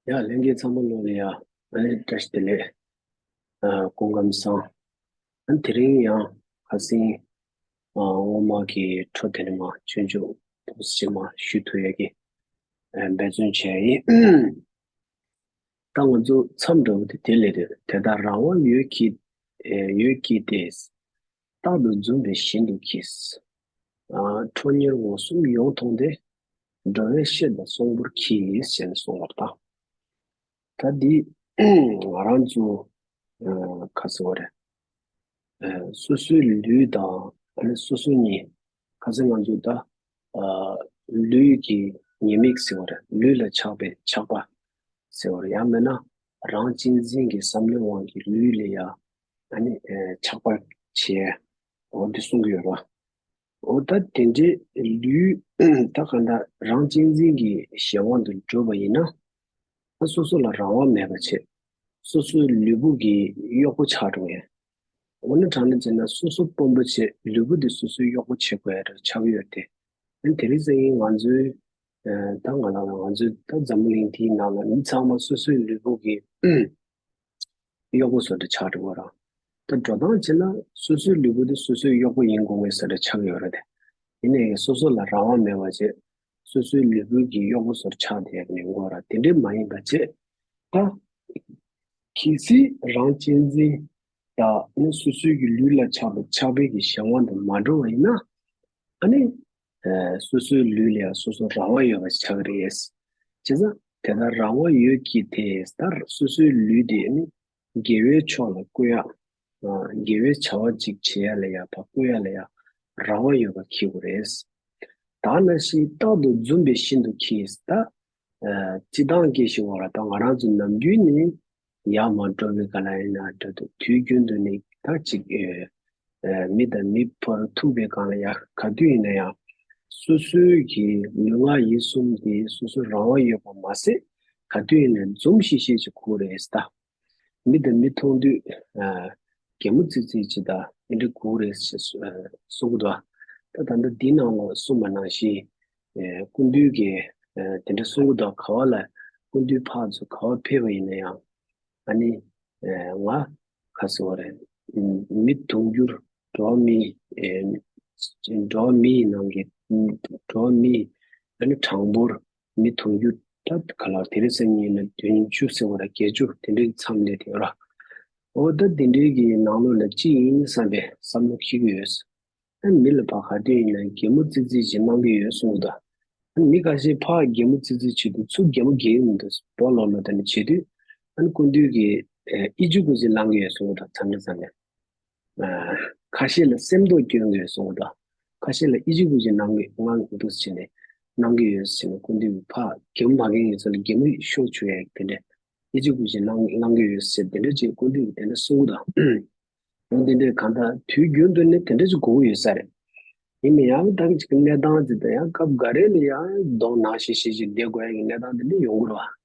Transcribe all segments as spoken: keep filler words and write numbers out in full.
ཡ་ལྷན་རྒྱས་ཚང་མ་ལོ་ལ་ཡ་ཨ་ནི་བཀྲ་ཤིས་བདེ་ལེགས། ཨ་སྐུ་ཁམས་བཟང་། ཨ་ནི་དེ་རིང་ཡང་ཁ་སང་ཨ་སྔོན་མ་གི་འཕྲོ་དེ་ནས་མ་ཆུང་ཆུང་ཏོག་ཙམ་མ་ཞུ་ཐུབ་ཡ་གི་ཨ་འབད་བརྩོན་བྱས་ཡིན། ད་ང་ཚོ་མཚམས་འདྲ་བོ་དེ་དེ་ལས་དེ་དེ་ལྟར་རང་དབང་ཡོད་ཀྱི་ཨེ་ཡོད་ཀྱི་སྟེ། རྟག་ཏུ་འཛུམ་པའི་བཞིན་དུ་གྱིས། ཨ་ཁྲོ་གཉེར་ངོ་གསུམ་ཡོངས་མཐོང་སྟེ། འགྲོ་བའི་བཤེས་དང་གསོང་པོར་གྱིས་ཞེས་གསུངས་པར་གདའ། ད་འདི་ང་རང་ཚོ་ཨ་ག་ཟེར་བ་རེད། ཨ་སོ་སོའི་ལུས་དང་ཨ་ནི་སོ་སོ་གཉིས་ཁ་སང་ང་ཚོས་ད་ཨ་ལུས་ཀྱི་ཉེས་དམིགས་ཟེར་བ་རེད། ལུས་ལ་ཆགས་པའི་ཆགས་པ་ཟེར་བ་རེད། ཡང་མིན་ན་རང་གཅེས་འཛིན་གྱི་བསམ་བློའི་དབང་གིས་ལུས་ལ་ཡ་ཨ་ནི་ཨ་ཆགས་པ་བྱས་འོ་འདི་གསུང་གི་ཡོད་རེད། འོ་ད་དེ་འདྲའི་ལུས་ད་གང་ལྟར་རང་གཅེས་འཛིན་གྱི་གཞན་དབང་དུ་གྱུར་པ་ཡིན་ན། ཨ་སོ་སོ་ལ་རང་དབང་མེད་པ་བྱས། སོ་སོའི་ལུས་པོ་གི་གཡོག་པོ་ཆགས་འགྲོ་ཡ། འོ་ན་དྲང་གནས་བྱས་ན་སོ་སོ་དཔོན་པོ་བྱས་ལུས་པོ་འདི་སོ་སོའི་གཡོག་པོ་བྱེད་དགོས་ཡ་འདྲ་ཆགས་ཀྱི་ཡོད་དེ། ཨ་ནི་དེ་རིང་སང་ཉིན་ང་ཚོའི་ཨ་ད་ང་ལ་ང་ཚོའི་ད་འཛམ་བུ་གླིང་འདིའི་ནང་ལ་མི་ཚང་མ་སོ་སོའི་ལུས་པོ་གི་གཡོག་པོ་བཟོ་འདྲ་ཆགས་འགྲོ་གི་རེད། ད་འགྲོ་སྟངས་བྱས་ན་སོ་སོའི་ལུས་པོ་འདི་སོ་སོའི་གཡོག་པོ་ཡིན་དགོས་ངེས་བཟོ་འདྲ་ཆགས་ཀྱི་ཡོད་རེད་དེ། ཡིན་ནའི་སོ་སོ་ལ་རང་དབང་མེད་པ་བྱས། སོ་སོའི་ལུས་པོའི་གི་གཡོག་པོ་བཟོ་འདྲ་ཆགས་བསྡད་ཡོད་པ་ཡིན་དགོས་ར། དེ་འདྲའི་མ་ཡིན་པ་བྱས། ད་གལ་སྲིད་རང་གཅེས་འཛིན་དང་ནི་སོ་སོའི་གི་ལུས་ལ་ཆགས་པའི་ཆགས་པའི་གི་གཞན་དབང་དུ་མ་འགྲོ་བ་ཡིན་ན། ཨ་ནི་ཨ་སོ་སོའི་ལུས་ལ་ཡང་སོ་སོ་རང་དབང་ཡོད་པ་ཆགས་ཀྱི་རེད། བྱས་ཙང་དེ་ལྟར་རང་དབང་ཡོད་ཀྱི་དེ་ལྟར་སོ་སོའི་ལུས་དེ་ནི་དགེ་བའི་ཕྱོགས་ལ་བཀོལ་ཡག་ཨ་དགེ་བའི་བྱ་བ་ཅིག་བྱེད་ཡག་ལ་ཡང་ཕར་བཀོལ་ཡག་ལ་ཡང་རང་དབང་ཡོད་པ་གྱིས་དགོས་རེད། ད་ནང་བཞིན་རྟག་ཏུ་འཛུམ་པའི་བཞིན་དུ་གྱིས། ད་ཨ་སྤྱིར་བཏང་གི་ཞིག་བ་ལ་ད་ང་རང་ཚོ་ནམ་རྒྱུན་ནི་ཡར་མར་འགྲོ་བའི་སྐབས་ལ་ཡིན་ན་འདྲ་འདུག་དུས་རྒྱུན་དུ་ནི་ད་ཅིག་ཨེ་ཨེ་མི་དང་མི་བར་ཐུག་པའི་སྒང་ལ་ཡང་ག་དུས་ཡིན་ན་ཡང་སོ་སོའི་གི་ལུས་ངག་ཡིད་གསུམ་དེ་སོ་སོ་རང་དབང་ཡོད་པ་མ་ཟད། ག་དུས་ཡིན་ན་འཛུམ་ཤིག་ཤིག་ཅིག་དགོས་རེད་ད། མི་དང་མི་མཐོང་དུས་ཨ་གད་མོ་ཙི་ཙི་ཅིག་དང་དེ་འདྲ་དགོས་རེད་ཟེར་གསུ་ཨ་གསུང་གི་འདུག་ད་ད་ལྟ་འདི་ནང་ལ་གསུངས་པ་ནང་བཞིན་ཨ་སྐུ་མདུན་གྱིས་ཨ་དེ་འདྲ་གསུང་གི་འདུག་ག་བ་ལ་སྐུ་མདུན་ཕར་ཚུར་ག་བ་ཕེབས་པ་ཡིན་ན་ཡང་ཨ་ནི་ཨ་ང་ག་ཟེར་བ་རེད། མི་དུང་ཕྱུར་འགྲོ་བ་མི་ཨ་འགྲོ་བ་མིའི་ནང་གི་འགྲོ་བ་མི་ཨ་ནི་གྲངས་འབོར་མི་དུང་ཕྱུར་ད་ག་ལ་དེ་རིང་སང་ཉིན་ལ་བདུན་ཅུ་ཟེར་བ་ར་བརྒྱད་ཅུ་དེ་འདྲའི་མཚམས་སླེབས་དེ་ཡོད་ར། འོ་ད་དེ་འདྲའི་གི་ནང་ལོགས་ལ་ཅི་ཡིན་བསམ་པའི་བསམ་བློ་འཁྱེར་གི་ཡོད། ཨ་མི་ལ་ཕར་ག་དུས་ཡིན་ན་གད་མོ་ཙི་ཙི་ཞིག་གནང་གི་ཡོད་གསུངས་ད། ཨ་མི་ཁ་ཤས་ཕར་གད་མོ་ཙི་ཙི་བྱེད་དུས་ཚུར་གད་མོ་བགད་ཀྱི་མི་འདུག་སྤོ་ལོ་ལོ་དེ་འདྲ་བྱེད་དུས་ཨ་ནི་སྐུ་མདུན་གྱིས་ཨེ་ཨི་ཅི་ཀུ་ཅི་གནང་གི་ཡོད་གསུངས་ད་མཚམས་རེ་མཚམས་རེ། ཁ་ཤས་ལ་སེམས་རྟོགས་སྐྱོན་དགོས་གསུངས་དང་། ཁ་ཤས་ལ་ཨི་ཅི་ཀུ་ཅི་གནང་གི་གནང་འདུག་ཟེར་ནས་གནང་གི་ཡོད་ཟེར་ནས་སྐུ་མདུན་གྱིས་ཕར་གད་མོ་མ་གད་མཁན་ཚོ་ལ་གད་མོ་ཤོར་བཅུག་ཡ་དེ་འདྲ་ཨི་ཅི་ཀུ་ཅི་གནང་གནང་གི་ཡོད་ཟེར་དེ་འདྲ་ཅིག་སྐུ་མདུན་གྱིས་དེ་འདྲ་གསུངས་དང་། འོ་དེ་འདྲའི་གང་ལྟར་དུས་རྒྱུན་དུ་ནི་དེ་འདྲ་ཅིག་དགོས་ཀྱི་ཡོད་ས་རེད། ཡིན་ན་ཡང་ད་གི་ཅིག་གི་གནས་སྟངས་ཅིག་དང་ཡང་སྐབས་འགའ་རེ་ལ་ཡང་གདོང་ནག་ཤིག་ཤིག་ཅིག་བསྡད་དགོས་ཡ་གི་གནས་སྟངས་དེ་འདྲ་ཡོང་གི་རེད་བ།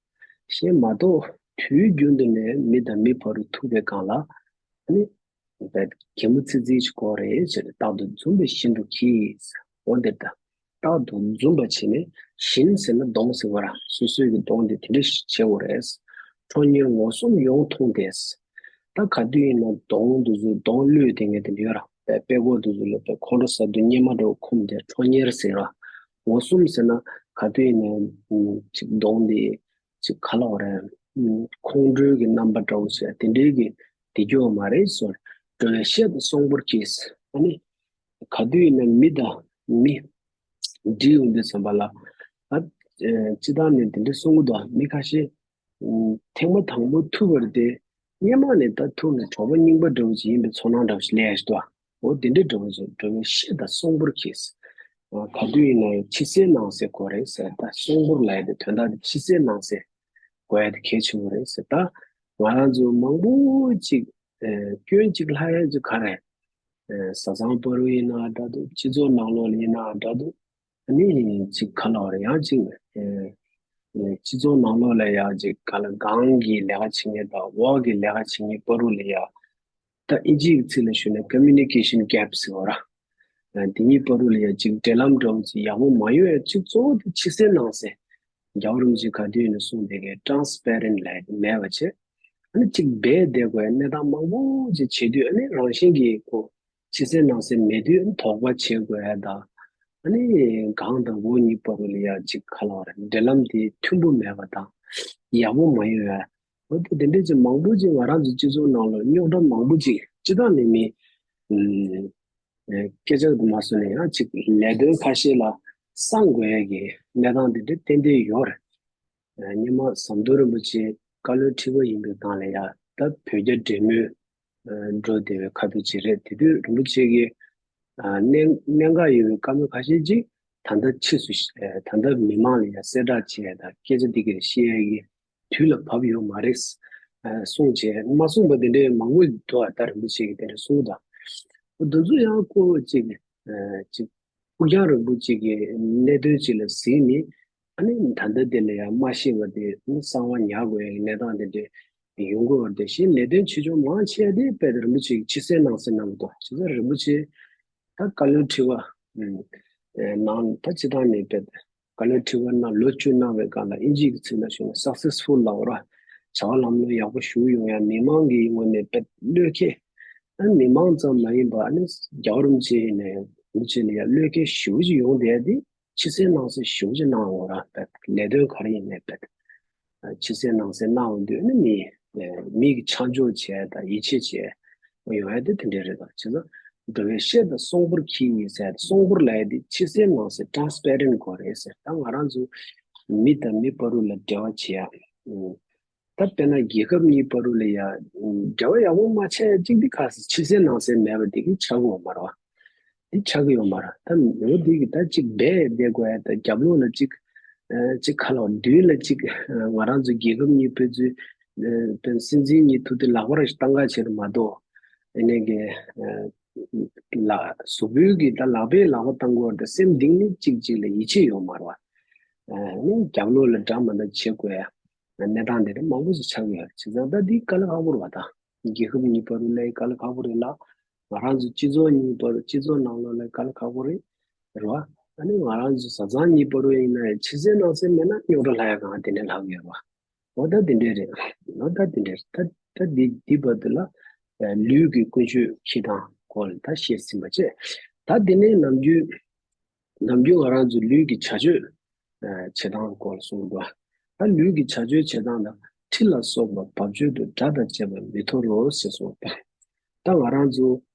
ཞེས་མ་གཏོགས་དུས་རྒྱུན་དུ་ནས་མི་དང་མི་བར་དུ་ཐུག་པའི་སྒང་ལ་ཨ་ནི། བས་གད་མོ་ཙི་ཙི་ཞིག་དགོས་རེད་ཅེས་རྟག་ཏུ་འཛུམ་པའི་བཞིན་དུ་གྱིས། འོ་འདིར་ད། རྟག་ཏུ་འཛུམ་པ་བྱས་ནས་བཞིན་ཟེར་ན་གདོང་ཟེར་བ་ར་སོ་སོའི་གི་གདོང་དེ་དེ་འདྲ་ཞིག་བྱེད་དགོས་རེད། ཁྲོ་གཉེར་ངོ་གསུམ་ཡོངས་མཐོང་སྟེ། ད་ག་དུས་ཡིན་ན་གདོང་དུ་ཚོ་གདོང་གློད་དེ་ངས་དེ་འདྲ་ཡོད་ར་བས་པད་ཀོ་དུ་ཚོ་ལ་བས་ཁོང་ཁྲོ་ཟ་དུས་གཉེར་མ་འདྲ་བོ་ཁུམ་སྟེ་ཁྲོ་གཉེར་ཟེར་ར། ངོ་གསུམ་ཟེར་ན་ག་དུས་ཡིན་ན་ཅིག་གདོང་དེ། ཅིག་ག་ལབ་རེད། ཁོང་ཁྲོའི་གི་རྣམ་པ་འདྲ་བོ་ཟེར་དེ་འདྲའི་གི་དེ་སྐྱོ་བ་མ་རེད་ཟེར། འགྲོ་བའི་བཤེས་དང་གསོང་པོར་གྱིས། ཨ་ནི། ག་དུས་ཡིན་ན་མི་དང་མི། འདྲིས་ཡོང་དུས་ཙམ་པ་ལ། ཨ། སྤྱི་བཏང་ནས་དེ་འདྲ་གསུང་གི་འདུག་མི་ཁ་ཤས། ཐེངས་མ་དང་པོ་ཐུག་པར་དེ། སྔན་མ་ནས་ད་ཐུག་ནས་གྲོགས་པོ་རྙིང་པ་འདྲ་བོ་ཅིག་ཡིན་པའི་ཚོར་སྣང་འདྲ་བོ་ཞིག་སླེབས་ཡ་ཞིག་འདུག་འོ་དེ་འདྲའི་འདྲ་བོ་ཅིག་འགྲོ་བའི་བཤེས་དང་གསོང་པོར་གྱིས། ག་དུས་ཡིན་ན་ཡང་ཕྱི་གསལ་ནང་གསལ་དགོས་རེད་ཟེར། ད་གསོང་པོར་ལབ་ཡ་དེ་དོན་དག་དེ་ཕྱི་གསལ་ནང་གསལ་དགོས་ཡ་དེ་གལ་ཆེན་པོ་རེད་ཟེར། ད་ང་རང་ཚོ་མང་པོ་ཅིག་སྐྱོན་ཅིག་ལྷག་ཡ་ཅིག་ག་རེ། བཟའ་ཚང་བར་དུ་ཡིན་ན་འདྲ་འདུག་སྤྱི་ཚོགས་ནང་ལོགས་ལ་ཡིན་ན་འདྲ་འདུག་ཨ་ནི་ཅིག་ག་ལབ་རེད། ཡང་ཅིག་སྤྱི་ཚོགས་ནང་ལོགས་ལ་ཡང་ཅིག་ག་ལ་སྒང་གི་ལས་ཀ་བྱེད་མཁན་དང་འོག་གི་ལས་ཀ་བྱེད་མཁན་བར་དུ་ལ་ཡང་། ད་ཨིན་ཇིའི་ཚིག་ལ་ཞུས་ན་communication gap ཟེར་བ་ར། དེ་གཉིས་བར་དུ་ལ་ཡང་ཅིག་འབྲེལ་ལམ་འདྲ་བོ་ཅིག་ཡག་པོ་མ་ཡོང་ཡ་ཅིག་གཙོ་བོ་དེ་ཕྱི་གསལ་ནང་གསལ། རྒྱལ་བ་རིན་པོ་ཆེ་ག་དུས་ཡིན་ན་གསུངས་བསྡད་མཁན་transparent་ལབ་མེད་པ་བྱས། ཨ་ནི་གཅིག་སྦས་བསྡད་དགོས་གནས་སྟངས་མང་པོ་ཅིག་བྱེད་དུས། ཨ་ནི་རང་བཞིན་གྱིས་ཁོ་ཕྱི་གསལ་ནང་གསལ་མེད་དུས་དོགས་པ་བྱེད་དགོས་ཡ་དང་། ཨ་ནི་གང་དང་འོག་གཉིས་བར་ལ་ཡ་ཅིག་ག་ལབ་རེད། འབྲེལ་ལམ་དེ་མཐུན་པོ་མེད་པ་དང་ཡག་པོ་མ་ཡོང་ཡ། འོ་དེ་དེ་འདྲས་ཅིག་མང་པོ་ཅིག་ང་རང་ཚོ་སྤྱི་ཚོགས་ནང་ལ་རྙོག་དྲ་མང་པོ་ཅིག་སྤྱི་བཏང་ནས་མི་ཨུམ་ཨེ་སྐད་ཆ་དུ་མ་སོང་ནས་ཡང་ཅིག་ལས་དོན་ཁ་ཤས་ལ་བསམ་དགོས་ཡ་གི་གནས་སྟངས་དེ་འདྲས་ཏན་ཏན་ཡོད་རེད། ཨ་སྔོན་མ་ཟམ་གདོང་རིན་པོ་ཆེ་བཀའ་བློན་ཁྲི་པ་ཡིན་པའི་སྒང་ལ་ཡ་ད་བོད་རྒྱ་འབྲེལ་མོལ་ཨ་འགྲོ་བསྡད་པའི་ཁ་ཐུག་ཅིག་རེད། དེ་དུས་རིན་པོ་ཆེ་གིས་ཨ་གནད་གནད་འགག་ཡོད་པའི་བཀའ་མོལ་ཁ་ཤས་ཅིག་ད་ལྟ་ཕྱིས་སུ་ཨ་ད་ལྟ་མི་མང་ལ་ཡ་གསལ་བསྒྲགས་བྱས་ཡ་དང་སྐད་ཆ་འདི་ག་རེ་བཤད་ཡ་གི་དུས་ལ་བབ་ཡོད་མ་རེད། ཨ་གསུངས་བྱས་མ་གསུངས་པ་དེ་འདྲའི་མང་པོ་འདུག་ཨ་ད་རིན་པོ་ཆེ་གིས་དེ་འདྲ་གསུངས་དང་། འོ་དེ་ཚོ་ཡང་ཁོ་ཅིག་ཨ་ཅིག་ཕུགས་རྒྱང་རིང་པོ་ཅིག་གི་གནད་དོན་ཅིག་ལ་གཟིགས་ནས། ཨ་ནི་ད་ལྟ་དེ་ལ་ཡང་མ་ཤེས་པ་དེ་ནི་གསང་བ་ཉར་དགོས་ཡ་གི་གནས་སྟངས་དེ་འདྲ་ཡོང་གི་ཡོད་རེད། དེ་བཞིན་ལས་དོན་ཆེ་ཆུང་མང་ཆེ་བ་དེ་དཔེ་དེ་རིན་པོ་ཆེ་གིས་ཕྱི་གསལ་ནང་གསལ་གནང་གི་འདུག་བྱས་ཙང་རིན་པོ་ཆེ་ད་བཀའ་བློན་ཁྲི་པ་ཨུམ་ཨེ་གནང་ད་སྤྱི་བཏང་ནས་དཔེ་བཀའ་བློན་ཁྲི་པ་གནང་ལོ་བཅུ་གནང་བའི་སྒང་ལ་དབྱིན་ཇིའི་ཚིག་ལ་ཞུས་ན་successful་ལབ་ར། བྱ་བ་ལམ་ལྷོང་ཡག་པོ་ཞིག་ཡོང་ཡ། མི་མང་གི་ངོས་ནས་དཔེ་བློས་འཁེལ། ཨ་མི་མང་ཙམ་མ་ཡིན་པ་ཨ་ནི་རྒྱལ་བ་རིན་པོ་ཆེ་ནས་རིན་པོ་ཆེ་ལ་ཡ་བློས་འཁེལ་ཞེ་པོ་ཅིག་ཡོང་བསྡད་ཡ་དེ་ཕྱི་གསལ་ནང་གསལ་ཞེ་པོ་ཅིག་གནང་འོང་ར། ལས་དོན་ག་རེ་ཡིན་ནའི་དཔེ་ཕྱི་གསལ་ནང་གསལ་གནང་འོང་དུས་ནི་མི་མི་གི་ཆ་འཇོག་བྱས་དང་ཡིད་ཆེས་བྱས་ཡོང་ཡ་དེ་དེ་འདྲས་རེད། ད་བྱས་ཙང་འགྲོ་བའི་བཤད་དང་གསོང་པོར་གྱིས་ཡིན་ཟེར། གསོང་པོར་ལབ་ཡ་དེ་ཕྱི་གསལ་ནང་གསལ་transparent་དགོས་རེད་ཟེར། ད་ང་རང་ཚོ་མི་དང་མི་བར་དུ་ལ་འབྲེལ་བ་བྱེད་ཡ། ད་དཔེར་ན་རྒྱལ་ཁབ་གཉིས་བར་དུ་ལ་ཡ་འབྲེལ་བ་ཡག་པོ་མ་ཆགས་ཡ་གཅིག་འདི་ག་ཟེར་ཕྱི་གསལ་ནང་གསལ་མེད་པ་འདི་གིས་ཆགས་ཀྱི་ཡོད་མ་རེད་བ། འདི་ཆགས་ཀྱི་ཡོད་མ་རེད། ད་འོ་འདི་གིས་ད་གཅིག་སྦས་བསྡད་དགོས་ཡ། ད་རྒྱབ་ལོགས་ལ་གཅིག་ཨ་གཅིག་ག་ལབ་མདུན་ལ་གཅིག་ཨ་ང་རང་ཚོ་རྒྱལ་ཁབ་གཉིས་ཕན་ཚུན་ཨ་དཔེར་ན་སྲིད་འཛིན་གཉིས་ཐུག་དུས་ལག་པ་རེ་ཞིག་བཏང་ག་བྱེད་རེད་མ་གཏོགས། ཨ་ནི་གི་ཨ་ལ་གཟུགས་པོའི་གི་ད་ལག་པས་ལག་པ་བཏང་དགོས་རེད། ད་སེམས་གཏིང་ནས་གཅིག་གཅིག་ལ་ཡིད་ཆེས་ཡོད་མ་རེད་བ། ཨ་ནི་རྒྱབ་ལོགས་ལ་འདྲ་མི་འདྲ་བྱེད་དགོས་ཡ། གནས་སྟངས་དེ་འདྲ་མང་པོ་ཞིག་ཆགས་ཀྱི་ཡོད་རེད། བྱས་ཙང་ད་འདི་དཀའ་ལས་ཁག་པོ་རེད་བ། ད་རྒྱལ་ཁབ་གཉིས་བར་དུ་ལས་དཀའ་ལས་ཁག་པོ་རེད་ལ། ང་རང་ཚོ་སྤྱི་ཚོགས་གཉིས་བར་སྤྱི་ཚོགས་ནང་ལོགས་ལས་དཀའ་ལས་ཁག་པོ་རེད། རེད་བ། ཨ་ནི་ང་རང་ཚོ་བཟའ་ཚང་གཉིས་བར་དུ་ཡིན་ན་ཡང་ཕྱི་གསལ་ནང་གསལ་མེད་ན་རྙོག་དྲ་ལྷག་ཡ་གང་དེ་འདྲ་ལྷག་ཡོད་རེད་བ། འོ་ད་དེ་འདྲས་རེད། འོ་ད་དེ་འདྲས་རེད། ད་ད་འདི་འདི་བར་དུ་ལ་ལུས་ཀྱི་ཀུན་སྤྱོད་འཁྱེར་སྟངས་སྐོར་ལ་ད་བཤད་ཟིན་པ་བྱས། ད་དེ་ནས་ནམ་རྒྱུན་ནམ་རྒྱུན་ང་རང་ཚོ་ལུས་ཀྱི་བྱ་སྤྱོད་ཨ་བྱེད་སྟངས་སྐོར་ལ་གསུངས་འདུག་ད་ལུས་ཀྱི་བྱ་སྤྱོད་བྱེད་སྟངས་ལ་ཁྲི་ལ་སོགས་པ་བབ་ཅོལ་དུ་དགྲ་དང་བཅས་པ་མི་འཐོར་རོ་ཞེས་གསུངས་པ། ད་ང་རང་ཚོ་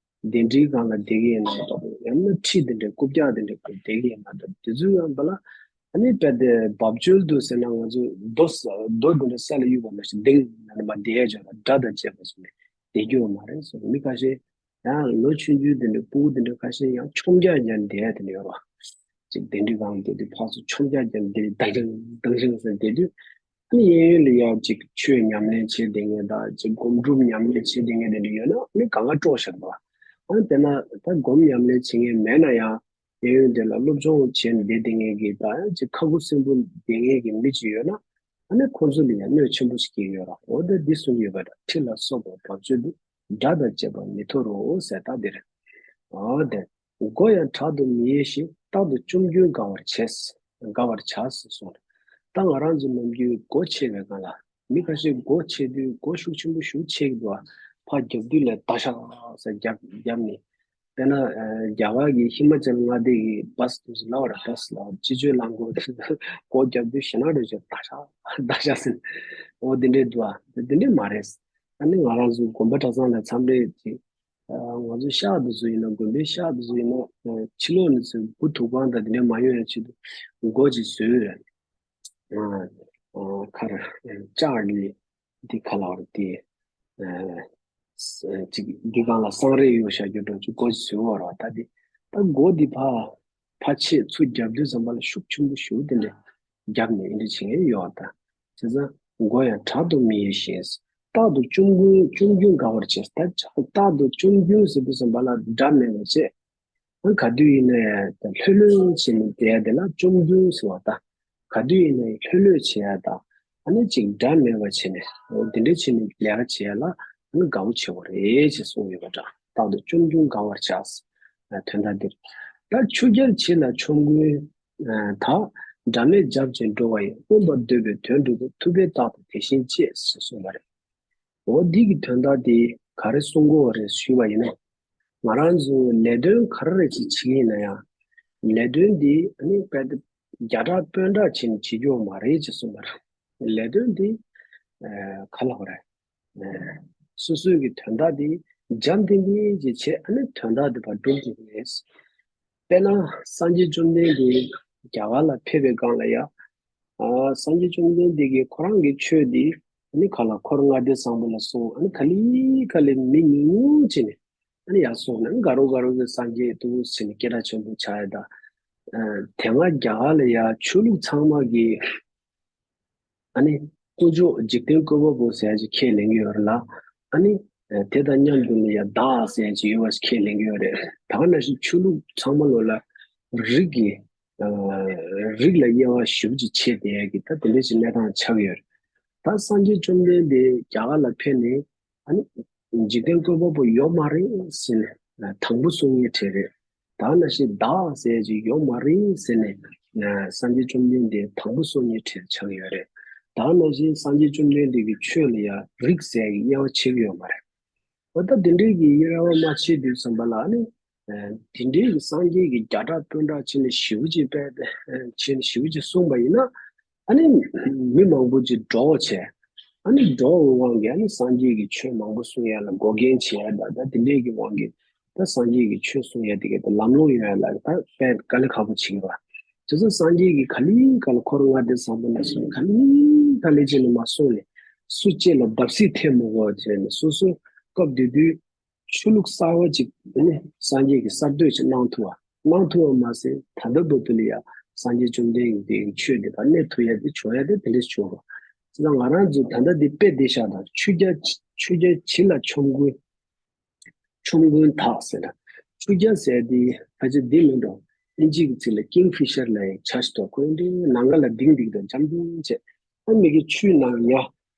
གདན་ཁྲིའི་སྒང་ལ་བསྡད་ཀྱི་ཡིན་ན་འདྲ། ཡང་ན་ཁྲི་དེ་འདྲའི་རྐུབ་བཀྱག་དེ་འདྲའི་སྒང་བསྡད་ཀྱི་ཡིན་ན་འདྲ། དེ་ཚོའི་སྒང་ལ་ཨ་ནི་དཔེ་དེ་བབ་ཅོལ་དུ་ཟེར་ན་ང་ཚོ་རྡོ་ས་རྡོ་དེ་འདྲ་ས་ལ་གཡུགས་པ་ནང་བཞིན་ལྡིང་ནས་མར་བསྡད་ཡ་ཅིག་ཡོད་རེད། དགྲ་དང་བཅས་པ་ཟེར་ནས་བསྡད་རྒྱུ་ཡོད་མ་རེད་ཟེར། མི་ཁ་ཤས་ཡང་ལོ་ཆུང་ཆུང་དེ་འདྲ་སྤུ་གུ་དེ་འདྲ་ཁ་ཤས་ཡང་མཆོང་རྒྱག་རྒྱག་ནས་བསྡད་ཡ་དེ་འདྲ་ཡོད་རེད་བ། ཅིག་གདན་ཁྲི་སྒང་བསྡད་དུས་ཕར་ཚུར་མཆོང་རྒྱག་རྒྱག་ནས་བསྡད་དུས་དང་ཤིང་དང་ཤིང་ཟེར་བསྡད་དུས། ཨ་ནི་གཡས་གཡོན་ལ་ཡ་ཅིག་ཆོས་ཉམས་ལེན་བྱེད་བསྡད་མཁན་དང་ཅིག་སྒོམ་སྒྲུབ་ཉམས་ལེན་བྱེད་བསྡད་མཁན་དེ་འདྲ་ཡོད་ན་ཨ་ནི་གང་ག་དཀྲོག་བཞག་འདུག་ཨ་ནི་དེ་ན་ད་སྒོམ་ཉམས་ལེན་བྱེད་མཁན་མེད་ན་ཡང་གཡས་གཡོན་དེ་ལ་སློབ་སྦྱོང་བྱས་ནས་བསྡད་བསྡད་མཁན་གྱི་ད་ཅིག་ཁ་ཁུ་སིམ་པོ་བསྡད་མཁན་གྱི་མི་ཅིག་ཡོད་ན་ཨ་ནི་ཁོང་ཚོ་ལ་ཡང་གནོད་ཆེན་པོ་ཞིག་སྐྱེལ་གྱི་ཡོད་རེད། འོ་ད་འདི་གསུངས་ཡོད་པ་འདྲ། ཁྲི་ལ་སོགས་པ་བབ་ཅོལ་དུ་དགྲ་དང་བཅས་པ་མི་འཐོར་རོ་ཟེར་ད་འདིར། འོ་དེ། མགོ་ཡང་དྲག་ཏུ་མི་ཡས་ཤིང་། རྟག་ཏུ་གཅོམ་རྒྱུན་དགའ་བར་བྱས། དགའ་བར་བྱ་ཟེར་གསུངས། ད་ང་རང་ཚོ་ནམ་རྒྱུན་མགོ་ཆེ་བའི་སྒང་ལ་མི་ཁ་ཤས་མགོ་ཆེ་དུས་མགོ་ཤུགས་ཆེན་པོ་ཞེ་པོ་ཆེ་གི་འདུག་ཨ་ཕར་རྒྱབ་དུས་ལ་ད་ཤག་ཟེར་རྒྱབ་རྒྱབ་ནས། དཔེར་ན་ཨ་རྒྱ་གར་གྱི་ཧི་མ་ཅལ་མངའ་སྡེ་གི་བྷ་སི་དེ་ཚོ་ལབ་ར། བྷ་སི་ལབ་ར། སྤྱི་སྤྱོད་རླངས་འཁོར་མགོ་རྒྱབ་དུས་ཞེ་ན་འགྲོ་ཞེ་ད་ཤག་ད་ཤག་ཟེར། འོ་དེ་འདྲས་འདུག་ཨ་དེ་འདྲས་མ་རེད། ཨ་ནི་ང་རང་ཚོ་དགོན་པ་གྲྭ་ཚང་ལ་མཚམས་རེ་ཅིག་ཨ་ང་ཚོ་ཤག་དེ་ཚོ་ཡིན་ན་དགོན་པའི་ཤག་དེ་ཚོ་ཡིན་ན་ཨ་ཕྱི་ལོགས་ནས་ཚུར་སྦུག་ཐུག་པ་དང་དེ་འདྲ་མ་ཡོང་ཡ་ཆེད་དུ་མགོ་ཅིག་བཟོས། ཨ་ཨ་ཁར་ཨ་ལྕགས་ཀྱི་འདི་ག་ལབ་རེད་དེ། ཨ་ཅིག་འདི་སྒང་ལ་སང་རེ་གཡོག་བཞག་རྒྱུ་འདྲ་ཅིག་མགོ་ཅིག་བཟོས་པ་རེད་བ། ད་དེ་ད་མགོ་འདི་ཕར་ཕར་ཆེ་ཚུར་རྒྱབ་དུས་ཙམ་པ་ལ་ཤུགས་ཆེན་པོ་ཞེ་པོ་དེ་འདྲ་རྒྱབ་ནས་འདི་འདྲ་བྱེད་མཁན་ཡོད་ད། བྱས་ཙང་མགོ་ཡང་དྲག་ཏུ་མི་ཡས་ཤིང་། རྟག་ཏུ་གཅོམ་རྒྱུན་གཅོམ་རྒྱུན་དགའ་བར་བྱས། ད་རྟག་ཏུ་གཅོམ་རྒྱུན་ཟེར་དུས་ཙམ་པ་ལ་དགྲ་མེད་པ་བྱས། ཨ་ག་དུས་ཡིན་ནའི་ལྷོད་ལྷོད་བྱས་ནས་བསྡད་ཡ་དེ་ལ་གཅོམ་རྒྱུན་ཟེར་བ་ད། ག་དུས་ཡིན་ནའི་ལྷོད་ལྷོད་བྱེད་ཡ་ད། ཨ་ནི་ཅིག་དགྲ་མེད་པ་བྱས་ནས་འདི་འདྲ་བྱས་ནས་ལས་ཀ་བྱེད་ཡ་ལ་ཨ་ནི་དགའ་པོ་བྱེད་དགོས་རེད་ཅེས་གསུངས་ཡོད་པ་འདྲ། རྟག་ཏུ་གཅོམ་རྒྱུན་དགའ་བར་བྱ། དོན་དག་འདིར། ད་ཆུ་རྐྱལ་བྱེད་ལ་ཆོམ་རྐུན་ད། སྒྲ་མེད་བརྒྱབ་ཅིང་འགྲོ་བ་ཡི། མངོན་པར་འདོད་པའི་དོན་འགྲུབ་པ། ཐུབ་པས་རྟག་ཏུ་དེ་བཞིན་སྤྱད། ཟེར་གསུངས་པ་རེད། འོ་འདི་གི་དོན་དག་འདི་ག་རེ་གསུང་གི་ཡོད་རེད་ཞུས་པ་ཡིན་ན། ང་རང་ཚོ་ལས་དོན་ག་རེ་རེ་ཅིག་བྱེད་ཀྱི་ཡིན་ན་ཡང་། ལས་དོན་འདི་ཨ་ནི་དཔེ་དེ་རྒྱ་གྲགས་སྟོན་གྲགས་བྱས་ནས་བྱེད་རྒྱུ་མ་རེད་ཅེས་གསུངས་པ་རེད། ལས་དོན་འདི་ཨ་ག་ལབ་དགོས་རེད། ཨ་སོ་སོའི་གི་དོན་དག་འདི་འཇམ་ཐིང་ཐིང་ཅིག་བྱས། ཨ་ནི་དོན་དག་འདི་ཕར་སྒྲུབ་ཐུབ་ཀྱི་རེད། དཔེར་ན་སངས་རྒྱས་བཅོམ་ལྡན་འདས་རྒྱ་གར་ལ་ཕེབས་པའི་སྒང་ལ་ཡ། ཨ་སངས་རྒྱས་བཅོམ་ལྡན་འདས་ཀྱིས་ཁོ་རང་གི་ཆོས་འདི་ཨ་ནི་ག་ལ་འཁོར་ལྔ་སྡེ་བཟང་པོ་ལ་གསུངས། ཨ་ནི་ག་ལེ་ག་ལེ་མི་ཉུང་ཉུང་བྱས་ནས་ཨ་ནི་ཡར་སོང་ནས་དགའ་རབ་དགའ་རབ་ཀྱི་སངས་རྒྱས་འདུག་ཟེར་ནས་སྐད་གྲགས་ཆེན་པོ་ཆགས་ཡ་ད། ཨ་དེ་སྔ་རྒྱ་གར་ལ་ཡ་ཆོས་ལུགས་ཚང་མ་གི་ཨ་ནི་དཀོན་མཆོག་འཇིག་རྟེན་བཀོད་པ་པོ་ཟེར་ཡ་ཅིག་ཁས་ལེན་གྱི་ཡོད་རེད་ལ། ཨ་ནི་ཨ་དེ་དང་མཉམ་དུ་ལ་ཡ་བདག་ཟེར་ཡ་ཅིག་ཡོད་པ་ཞིག་ཁས་ལེན་གྱི་ཡོད་རེད། ད་ག་ནང་བཞིན་ཆོས་ལུགས་ཚང་མ་ལོ་ལ་རིགས་ཀྱི་ཨ་རིགས་ལ་དབྱེ་བ་ཞིབ་ཅིག་ཕྱེ་བསྡད་ཡ་གི་ད་དེ་འདྲ་ཞིག་གནས་སྟངས་ཆགས་ཡོད་རེད། ད་སངས་རྒྱས་བཅོམ་ལྡན་འདས་རྒྱ་གར་ལ་ཕེབས་ནས་ཨ་ནི་འཇིག་རྟེན་བཀོད་པ་པོ་ཡོད་མ་རེད་ཟེར་ནས་དང་པོ་གསུང་མཁན་གྲས་རེད། ད་ག་ནང་བཞིན་བདག་ཟེར་ཅིག་ཡོད་མ་རེད་ཟེར་ནས་སངས་རྒྱས་བཅོམ་ལྡན་འདས་དང་པོ་གསུང་མཁན་གྲས་ཆགས་ཡོད་རེད། ད་ག་ནང་བཞིན་སངས་རྒྱས་བཅོམ་ལྡན་འདས་ཀྱི་ཆོས་ལ་ཡང་རིགས་ཟེར་གྱི་དབྱེ་བ་ཕྱེ་གི་ཡོད་མ་རེད། འོ་ད་དེ་འདྲའི་གི་དབྱེ་བ་མ་ཕྱེ་དུས་ཙམ་པ་ལ་ཨ་ནི། ཨ་དེ་འདྲའི་གི་སངས་རྒྱས་ཀྱི་རྒྱ་གྲགས་སྟོན་གྲགས་བྱས་ནས་ཞེ་པོ་ཅིག་དཔེ་དེ་ཨ་བྱས་ནས་ཞེ་པོ་ཅིག་གསུངས་པ་ཡིན་ན། ཨ་ནི་མི་མང་པོ་ཅིག་འདྲོགས་བྱས། ཨ་ནི་འདྲོགས་པའི་དབང་གིས་ཨ་ནི་སངས་རྒྱས་ཀྱི་ཆོས་མང་པོ་གསུང་ཡ་ལ་འགོག་རྐྱེན་བྱས་ཡ་ད་ད་དེ་འདྲའི་གི་དབང་གིས་ད་སངས་རྒྱས་ཀྱི་ཆོས་གསུང་ཡ་དེ་ག་ད་ལམ་ལྷོང་ཡོང་ཡ་ལ་ད་དཔེ་དཀའ་ལས་ཁག་པོ་བྱེད་ཀྱི་རེད། དེ་ཚོ་སངས་རྒྱས་ཀྱིས་ག་ལེ་ག་ལེ་འཁོར་ལྔ་སྡེ་བཟང་པོ་ལ་སོགས་ག་ལེ་ག་ལེ་བྱས་ནས་མ་གསུངས་ནས་སུ་གཅིག་ལ་བརྡབ་གསིག་ཐེབས་མི་དགོས་བྱས་ནས་སོ་སོ་སྐབས་དེ་དུས། ཆོས་ལུགས་གསར་བ་ཅིག་ནི་སངས་རྒྱས་ཀྱིས་གསར་གཏོད་ཅིག་གནང་ཐུབ་པ། གནང་ཐུབ་པ་མ་ཟད་ད་ལྟ་བར་དུ་ལ་ཡང་སངས་རྒྱས་བཅོམ་ལྡན་འདས་ཀྱི་ཆོས་འདི་ལ་གནས་ཐུབ་ཡ་དེ་བྱུང་ཡ་དེ་དེ་འདྲས་བྱུང་རོགས། བྱས་ཙང་ང་རང་ཚོ་ད་ལྟ་འདི་དཔེ་འདི་བཞག་དང་ཆོས་རྒྱལ་ཆོས་རྒྱལ་བྱི་ལ་ཆོམ་རྐུན་ཆོམ་རྐུན་དག་ཟེར་ན། ཆོས་རྒྱལ་ཟེར་དེ་ཕལ་ཆེར་འདི་མིན་འགྲོ། ཨིན་ཇི་གི་ཚིག་ལ་ཀིང་ཕི་ཤར་ལབ་ཡ་ཆ་ཞིག་འདུག་ཁོ་འདི་ནམ་མཁའ་ལ་ལྡིང་ལྡིང་དང་འཇམ་ལྡིང་བྱས། ཨ་མི་གི་ཆུའི་ནང་ཉ།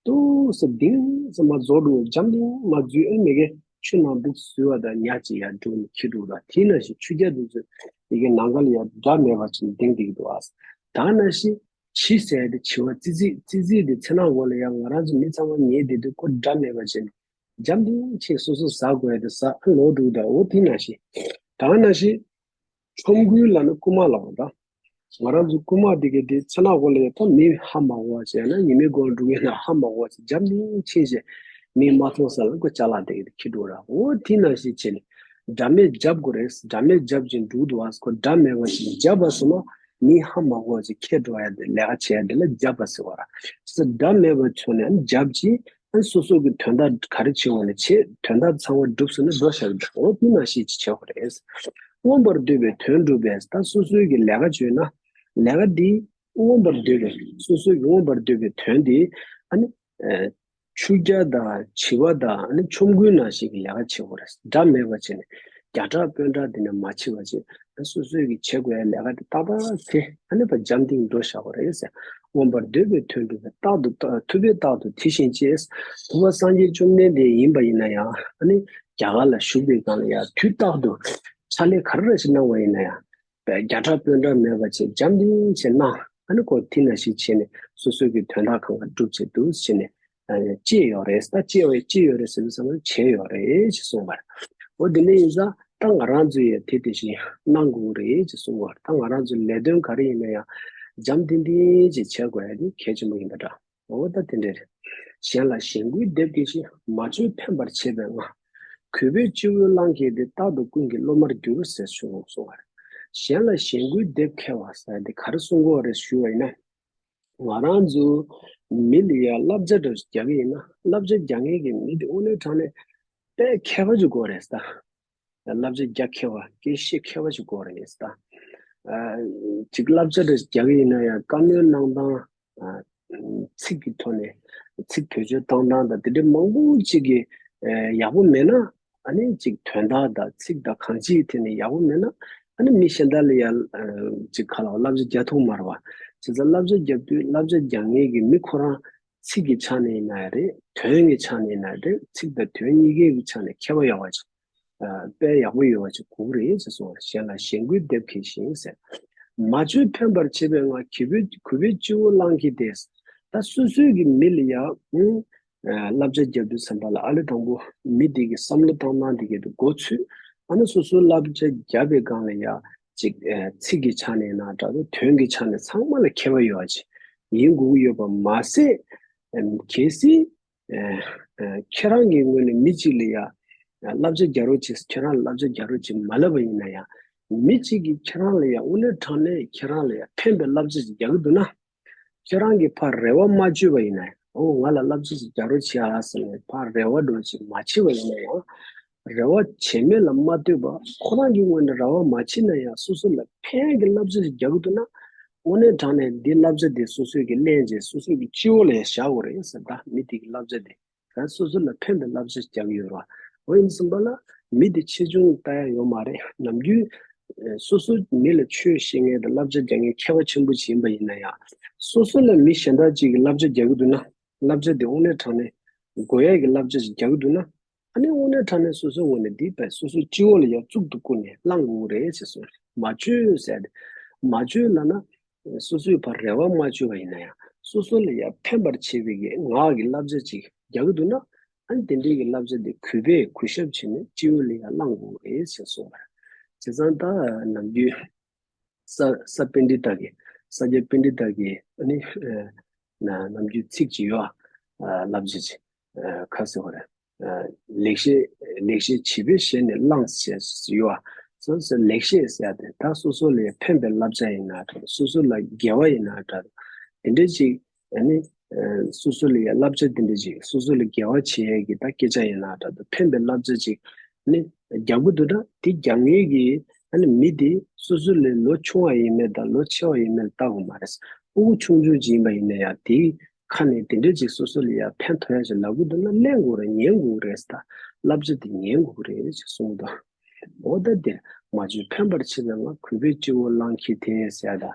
ཏོག་ཙམ་ལྡིང་ཙམ་མ་རྫོགས་འགྲོ་འཇམ་ལྡིང་མ་འཛུལ། ཨ་མི་གི་ཆུ་ནང་འདུག་ཟེར་བ་དང་ཉ་ཅིག་ཡར་འགྲོ་ནས་འཁྱེར་འགྲོ་དང་དེ་ནང་བཞིན་ཆོས་རྒྱལ་འདི་ཚོས་ཡི་གེ་ནམ་མཁའ་ལ་ཡར་སྒྲ་མེད་པ་ཅིག་ལྡིང་བསྡད་ཀྱི་འདུག་ཨ། ད་ནང་བཞིན་བྱི་ཟེར་དེ་བྱི་བ་ཙི་ཙི་ཙི་ཙི་དེ་ཚེ་ནང་འོག་ལ་ཡང་ང་རང་ཚོ་མི་ཚང་མ་ཉལ་བསྡད་དུས་ཁོ་སྒྲ་མེད་པ་ཅིག་འཇམ་ལྡིང་ཅིག་སོ་སོ་ཟ་དགོས་ཡ་དེ་ཟ། ཨ་ལོག་འགྲོ་དང་འོ་དེ་ནང་བཞིན་ད་ནང་བཞིན། ཆོམ་རྐུན་ལབ་ན་རྐུན་མ་ལབ་པ་དང་། ང་རང་ཚོ་རྐུན་མ་འདི་ག་དེ་ཚེ་ནག་འོག་ལ་ཡོད་ད་མི་ཧ་མ་གོ་བ་བྱས་ན་ཉི་མའི་སྒང་འགྲོ་གི་ན་ཧ་མ་གོ་བ་བྱས་འཇམ་ལྡིང་ཕྱིན་བྱས་མི་མ་མཐོང་ས་ལ་ཁོ་ཅ་ལག་དེ་ག་དེ་འཁྱེར་འགྲོ་ར། འོ་དེ་ནང་བཞིན་བྱས་ནས་སྒྲ་མེད་རྒྱབ་དགོས་རེད། སྒྲ་མེད་རྒྱབ་ཅིང་འགྲོ་འདུག་ཨ། ཁོ་སྒྲ་མེད་པ་ཞིག་རྒྱབ་པ་སོང་ན་མི་ཧ་མ་གོ་བ་ཅིག་འཁྱེར་འགྲོ་ཡ་དེ་ལས་ཀ་བྱས་ཡ་དེ་ལ་རྒྱབ་པ་ཟེར་བ་ར། སྒྲ་མེད་པ་བྱུང་ནས་རྒྱབ་ཅིང་ཨ་སོ་སོ་གི་དོན་དག་ག་རེ་བྱེད་དགོས་ན་བྱེད། དོན་དག་ཚང་བ་སྒྲུབ་ཟེར་ན་འགྲོ་བཞག་གི་འདུག་འོ་དེ་ནང་བཞིན་ཅིག་བྱེད་དགོས་རེད། མངོན་པར་འདོད་པའི་དོན་སྒྲུབ་པས་ད་སོ་སོའི་གི་ལས་ཀ་བྱོས་ན་ལས་ཀ་འདི་མངོན་པར་འདོད་པའི་སོ་སོའི་གི་མངོན་པར་འདོད་པའི་དོན་འདི་ཨ་ནི་ཨ་ཆུ་རྒྱ་དང་བྱི་བ་དང་ཨ་ནི་ཆོམ་རྐུན་ནང་བཞིན་གི་ལས་ཀ་བྱེད་དགོས་རེད། སྒྲ་མེད་པ་བྱས་ནས་རྒྱ་གྲགས་དཔོན་གྲགས་འདི་ནས་མ་བྱེད་པ་བྱས་ཨ་སོ་སོའི་གི་བྱེད་དགོས་ཡ་ལས་ཀ་འདི་ཏག་ཏག་བྱེད། ཨ་ནི་ཕར་འཇམ་ཐིང་འགྲོ་བཞག་དགོས་རེད་ཟེར། མངོན་པར་འདོད་པའི་དོན་སྒྲུབ་པས་རྟག་ཏུ་ཐུབ་པས་རྟག་ཏུ་དེ་བཞིན་སྤྱད། ཐུབ་པ་སངས་རྒྱས་བཅོམ་ལྡན་འདས་ཡིན་པ་ཡིན་ན་ཡང་ཨ་ནི་རྒྱ་གར་ལ་བཞུགས་པའི་སྒང་ལ་ཡང་དུས་རྟག་ཏུ་ཕྱག་ལས་ག་རེ་རེ་ཞིག་གནང་བ་ཡིན་ན་ཡང་རྒྱ་གྲགས་དཔོན་གྲགས་མེད་པ་བྱས་འཇམ་ཐིང་བྱས་གནང་། ཨ་ནི་ཁོ་དེ་ནང་བཞིན་བྱས་ནས་སོ་སོའི་གི་དོན་དག་གང་ག་སྒྲུབ་བྱས་འདུག་བྱས་ནས་སྤྱད་ཡོད་རེད། ད་སྤྱད་ཡོད་སྤྱད་ཡོད་རེད་ཟེར་དུས་ཙམ་པ་བྱས་ཡོད་རེད་ཅེས་གསུངས་པ་རེད། འོ་དེ་འདྲ་ཡིན་ཙང་ད་ང་རང་ཚོ་ཡང་དེ་དེ་བཞིན་གནང་དགོས་རེད་ཅེས་གསུངས་པ་རེད། ད་ང་རང་ཚོ་ལས་དོན་ག་རེ་ཡིན་ན་ཡང་འཇམ་ཐིང་ཐིང་ཅིག་བྱེད་དགོས་ཡ་དེ་གལ་ཆེན་པོ་ཡིན་པ་འདྲ། འོ་ད་དེ་འདྲ་རེད། གཞན་ལ་གཞེན་སྐུལ་འདེབས་མཁས་ཤིང་། མ་བཅོལ་ཕན་པར་བྱེད་པའི་སྔགས། གུས་པས་སྤྱི་བོས་བླངས་མཁས་ཏེ། རྟག་ཏུ་ཀུན་གྱི་སློབ་མར་འགྱུར་ཟེར་གསུངས་པ་རེད། གཞན་ལ་གཞེན་སྐུལ་འདེབས་མཁས་པ་ཟེར་དེ་ག་རེ་གསུང་གི་ཡོད་རེད་ཞུས་པ་ཡིན་ན། ང་རང་ཚོ་མི་ལ་ཡ་བསླབ་བྱ་འདྲ་རྒྱག་གི་ཡིན་ན་བསླབ་བྱ་རྒྱག་མཁན་གྱི་མི་དེ་དངོས་གནས་དྲང་གནས་དཔེ་མཁས་པ་ཅིག་དགོས་རེད་ད། བསླབ་བྱ་རྒྱག་མཁས་པ་སྐད་ཤེད་མཁས་པ་ཅིག་དགོས་རེད་ད། ཅིག་བསླབ་བྱ་འདྲ་རྒྱག་གི་ཡིན་ན་ཡང་བཀའ་མོལ་གནང་སྟངས། ཚིག་གི་ཐོག་ནས་ཚིག་བེད་སྤྱོད་གཏོང་སྟངས་དང་དེ་འདྲ་མང་པོ་ཅིག་གི་ཡག་པོ་མེད་ན། ཨ་ནི་ཅིག་དོན་དག་དང་ཚིག་དང་གང་ཅིའི་ཐད་ནས་ཡག་པོ་མེད་ན་ཨ་ནི་མི་གཞན་དག་ལ་ཡང་ཅིག་ག་ལ་བསླབ་བྱ་རྒྱག་ཐུབ་མ་རེད་བ། བྱས་ཙང་བསླབ་བྱ་རྒྱག་དུས་བསླབ་བྱ་རྒྱག་མཁན་གྱི་མི་ཁོ་རང་ཚིག་གི་ཆ་ནས་ཡིན་ན་ཡང་རེད། དོན་གྱི་ཆ་ནས་ཡིན་ན་རེད། ཚིག་དང་དོན་གཉིས་ཀའི་གི་ཆ་ནས་མཁས་པ་ཡག་པ་ཅིག་དཔེ་ཡག་པོ་ཡོད་པ་ཅིག་དགོས་རེད་ཅེས་གསུངས་པ་རེད། གཞན་ལ་གཞེན་སྐུལ་འདེབས་མཁས་ཤིང་ཟེར། མ་བཅོས་འཕེན་པར་བྱེད་པའི་ངག་གུས་པས་གུས་པས་སྤྱི་བོར་བླངས་ཀྱིས་ཏེ། ད་སོ་སོའི་གི་མི་ལ་ཡ་ཨུ་བསླབ་བྱ་རྒྱག་དུས་ཙམ་པ་ལ་ཨ་ལས་དང་པོ་མི་དེ་གི་བསམ་བློ་བཏང་སྟངས་དེ་གི་མགོ་ཚོས། ཨ་ནི་སོ་སོའི་བསླབ་བྱ་བརྒྱབ་པའི་སྒང་ལ་ཡ་ཅིག་ཚིག་གི་ཆ་ནས་ན་འདྲ་འདུག་དོན་གྱི་ཆ་ནས་ཚང་མ་ལ་མཁས་པ་ཡོད་པ་ཅིག་ཡིན་དགོས་ཀྱི་ཡོད་པ་མ་ཟད། གལ་སྲིད་ཨ་ཨ་ཁྱེད་རང་གི་ངོས་ནས་མི་གཅིག་ལ་ཡ་བསླབ་བྱ་རྒྱག་རོགས་བྱེད། ཁྱེད་རང་ལ་བསླབ་བྱ་རྒྱག་རོགས་བྱེད་མ་ལབ་པ་ཡིན་ན་ཡང་། མི་གཅིག་གིས་ཁྱེད་རང་ལ་ཡ་དངོས་གནས་དྲང་གནས་ཁྱེད་རང་ལ་ཡ་ཕན་པའི་བསླབ་བྱ་ཞིག་རྒྱག་གི་འདུག་ན། ཁྱེད་རང་གིས་ཕར་རེ་བ་མ་བཅོལ་བ་ཡིན་ན་ཡང་། འོ་ང་ལ་བསླབ་བྱ་ཞིག་རྒྱག་རོགས་བྱེད་ཨ་ཟེར་ནས་ཕར་རེ་བ་འདྲ་ཞིག་མ་བྱས་པ་ཡིན་ན་ཡང་། རེ་བ་བྱས་མེད་ལ་མ་ལྟོས་པ་ཁོ་རང་གི་ངོས་ནས་རེ་བ་མ་བྱས་ན་ཡང་སོ་སོ་ལ་ཕན་གྱི་བསླབ་བྱ་ཞིག་རྒྱག་གི་འདུག་ན། དངོས་གནས་དྲང་གནས་འདི་བསླབ་བྱ་འདི་སོ་སོས་ཀྱི་ལེན་བྱས་སོ་སོའི་གི་སྤྱི་བོ་ལ་ཡང་བཞག་དགོས་རེད་ཟེར། ད་མི་དེ་གི་བསླབ་བྱ་འདི་ད་སོ་སོ་ལ་ཕན་པའི་བསླབ་བྱ་ཞིག་རྒྱག་གི་ཡོད་རེད་བ། འོ་ཡིན་ཙམ་པ་ལ་མི་དེ་ཆེ་ཆུང་ལྟ་ཡ་ཡོད་མ་རེད། ནམ་རྒྱུན་ཨེ་སོ་སོ་མི་ལ་ཆོས་བཤད་མཁན་དང་བསླབ་བྱ་རྒྱག་མཁན་མཁས་པ་ཆེན་པོ་ཞིག་ཡིན་པ་ཡིན་ན་ཡང་། སོ་སོ་ལ་མི་གཞན་དག་ཅིག་གིས་བསླབ་བྱ་རྒྱག་གི་འདུག་ན། བསླབ་བྱ་དེ་དངོས་གནས་དྲང་གནས་དགོས་ཡ་གི་བསླབ་བྱ་ཞིག་རྒྱག་གི་འདུག་ན། ཨ་ནི་དངོས་གནས་དྲང་གནས་སོ་སོའི་ངོས་ནས་འདི་བས་སོ་སོའི་སྤྱི་བོ་ལ་ཡང་གཙུག་ཏུ་བཀུར་ནས་བླང་དགོས་རེད་ཅེས་གསུངས། མ་བཅོས་ཟེར་ཏེ། མ་བཅོས་ལབ་ན། སོ་སོའི་ཕར་རེ་བ་མ་བཅོལ་བ་ཡིན་ན་ཡང་། སོ་སོ་ལ་ཡང་ཕན་པར་བྱེད་པའི་གི་ངག་གི་བསླབ་བྱ་ཅིག་རྒྱག་གི་འདུག་ན། ཨ་ནི་དེ་འདྲའི་གི་བསླབ་བྱ་དེ་གུས་པས་གུས་ཞབས་བྱས་ནས་སྤྱི་བོ་ལ་ཡང་བླང་དགོས་རེད་ཅེས་གསུངས་པ་རེད། བྱས་ཙང་ད་ནམ་རྒྱུན། ས་ས་པཎྜི་ཏ་གི། ས་སྐྱ་པཎྜི་ཏ་གི་ཨ་ནི་ཨ་ན་ནམ་རྒྱུན་ཚིག་ཅིག་ཡོད་ཨ། བསླབ་བྱ་ཅིག་ཨ་ཁ་ཟེར་བ་རེད། ཨ་ལེགས་བཤད་ལེགས་བཤད་བྱིས་པའི་ཞལ་ནས་བླངས་ཞེས་ཡོད་ཨ། སོ་སོ་ལེགས་བཤད་ཟེར་ཡ་དེ་ད་སོ་སོ་ལ་ཕན་པའི་བསླབ་བྱ་ཡིན་ན་འདྲ། སོ་སོ་ལ་དགེ་བ་ཡིན་ན་འདྲ། དེ་འདྲ་ཅིག་ཨ་ནི་ཨ་སོ་སོ་ལ་ཡ་བསླབ་བྱ་དེ་འདྲ་ཅིག་སོ་སོ་ལ་དགེ་བ་བྱེད་ཡ་གི་ད་སྐད་ཆ་ཡིན་ན་འདྲ། ད་ཕན་པའི་བསླབ་བྱ་ཅིག་ཨ་ནི་རྒྱག་གི་འདུག་ན། དེ་རྒྱག་མཁན་གྱི་ཨ་ནི་མི་དེ་སོ་སོ་ལས་ལོ་ཆུང་བ་ཡིན་མིན་དང་ལོ་ཆེ་བ་ཡིན་མིན་ལ་ལྟ་དགོས་མ་རེད། ཕྲུ་གུ་ཆུང་ཆུང་ཅིག་ཡིན་པ་ཡིན་ན་ཡང་དེའི་ཁ་ནས་དེ་འདྲ་ཅིག་སོ་སོ་ལ་ཡང་ཕན་ཐོགས་ཡ་ཞིག་ལབ་དགོས་འདུག་ན་ལེན་དགོས་རེད། ཉན་དགོས་རེད་ཟེར། ད་བསླབ་བྱ་དེ་ཉན་དགོས་རེད་ཅེས་གསུངས་འདུག་འོ་ད་དེ་མ་བཅོས་འཕེན་པར་བྱེད་པའི་ངག་གུས་པས་སྤྱི་བོར་བླངས་ཀྱིས་དེ་ཟེར། ད་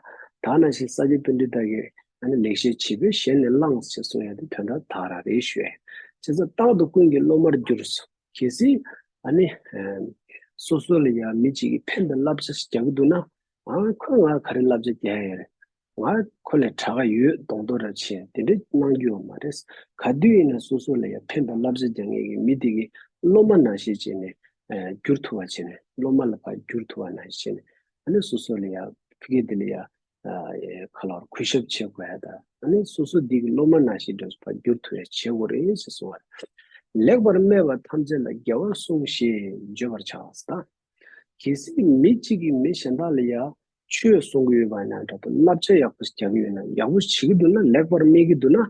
ད་ནང་བཞིན་ས་སྐྱ་པཎྜི་ཏ་གིས་ཨ་ནི་ལེགས་བཤད་བྱིས་པའི་ཞལ་ནས་བླངས་ཞེས་གསུང་ཡ་དེ་དོན་དག་དག་རང་རེད་ཞུ་ཡ། བྱས་ཙང་རྟག་ཏུ་ཀུན་གྱི་སློབ་མར་གྱུར། གལ་སྲིད་ཨ་ནི་ཨ་སོ་སོ་ལ་ཡང་མི་གཅིག་གིས་ཕན་པའི་བསླབ་བྱ་ཞིག་རྒྱག་གི་འདུག་ན། ཨ་ཁོས་ང་ག་རེ་བསླབ་བྱ་རྒྱག་ཡ་རེད། ང་ཁོ་ལས་དྲག་ག་ཡོད་མདོག་མདོག་འདྲ་བྱས་དེ་འདྲ་གནང་རྒྱུ་ཡོད་མ་རེད། ག་དུས་ཡིན་ན་སོ་སོ་ལ་ཡང་ཕན་པའི་བསླབ་བྱ་རྒྱག་མཁན་གྱི་མི་དེ་གི་སློབ་མ་ནང་བཞིན་བྱས་ནས་ཨ་འགྱུར་ཐུབ་པ་བྱས་ནས། སློབ་མ་ལ་ཕར་འགྱུར་ཐུབ་པ་ནང་བཞིན་བྱས་ནས། ཨ་ནི་སོ་སོ་ལ་ཡང་ཕ་གི་དེ་ལ་ཡང་ཨ་ཁ་ལོར་གུས་ཞབས་བྱེད་དགོས་ཡ་དང་། ཨ་ནི་སོ་སོ་འདི་གི་སློབ་མ་ནང་བཞིན་འདྲ་ཕར་འགྱུར་ཐུབ་ཡ་བྱེད་དགོས་རེད་ཅེས་གསུངས་པ་རེད། ལེགས་པར་སྨྲས་པ་ཐམས་ཅད་ལ་དགེ་བར་གསུངས་ཞེས་བརྗོད་པར་བྱ་ཟེར། གལ་སྲིད་མི་གཅིག་གིས་མི་གཞན་དག་ལ་ཡང་ཆོས་གསུང་གི་ཡོད་པ་ཡིན་ན་འདྲ་པོ། བསླབ་བྱ་ཡག་པོ་ཞིག་རྒྱག་གི་ཡོད་ན། ཡག་པོ་ཞིག་བྱེད་ཀྱི་འདུག་ན། ལེགས་པར་སྨྲ་གི་འདུག་ན།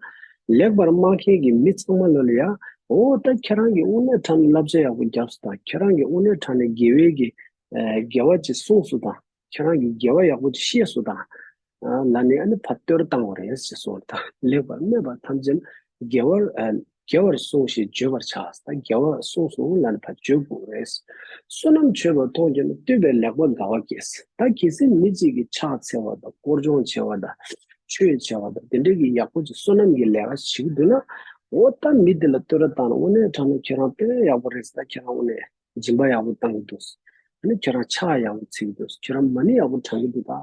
ལེགས་པར་སྨྲ་མཁན་གྱི་མི་ཚང་མ་ལ་ལ་ཡང་། འོ་ད་ཁྱེད་རང་གིས་དངོས་གནས་དྲང་གནས་བསླབ་བྱ་ཡག་པོ་བརྒྱབ་སོང་དང་། ཁྱེད་རང་གིས་དངོས་གནས་དྲང་གནས་དགེ་བའི་གི་ཨ་དགེ་བ་ཅིག་གསུངས་སོང་དང་། ཁྱེད་རང་གིས་དགེ་བ་ཡག་པོ་ཅིག་ཤེས་སོང་དང་། ཨ་ལབ་ནས་ཨ་ནི་ཕར་བསྟོད་ར་བཏང་བ་རེད་ཅེས་གསུངས་པ་རེད། ད་ལེགས་པར་སྨྲས་པ་ཐམས་ཅད་དགེ་བར་ཨ་དགེ་བར་གསུངས་ཞེས་བརྗོད་པར་བྱ། ད་དགེ་བར་གསུངས་སོང་ལབ་ནས་ཕར་བརྗོད་དགོས་རེད། བསོད་ནམས་བྱེད་པ་མཐོང་གྱུར་ན། བསྟོད་པས་ལེགས་པར་དགའ་བ་སྐྱེ། ད་གལ་སྲིད་མི་གཅིག་གིས་ཕྱག་འཚལ་བ་དང་། དཀོར་སྦྱོང་བྱེད་པ་དང་། ཆོས་བྱེད་པ་དང་། དེ་འདྲ་གི་ཡག་པོ་ཅིག་བསོད་ནམས་ཀྱི་ལས་ཀ་བྱེད་ཀྱི་འདུག་ན། འོ་ད་མི་དེ་ལ་བསྟོད་ར་བཏང་ན། དངོས་གནས་དྲང་གནས་ཁྱེད་རང་དཔེ་ཡག་པོ་རེད་ཟེར། ད་ཁྱེད་རང་དངོས་གནས་སྦྱིན་པ་ཡག་པོ་བཏང་གི་འདུག་ཨ་ནི་ཁྱེད་རང་ཕྱག་ཡག་པོ་འཚལ་གྱི་འདུག་ཁྱེད་རང་མ་ཎི་ཡག་པོ་བགྲང་གི་འདུག་ད་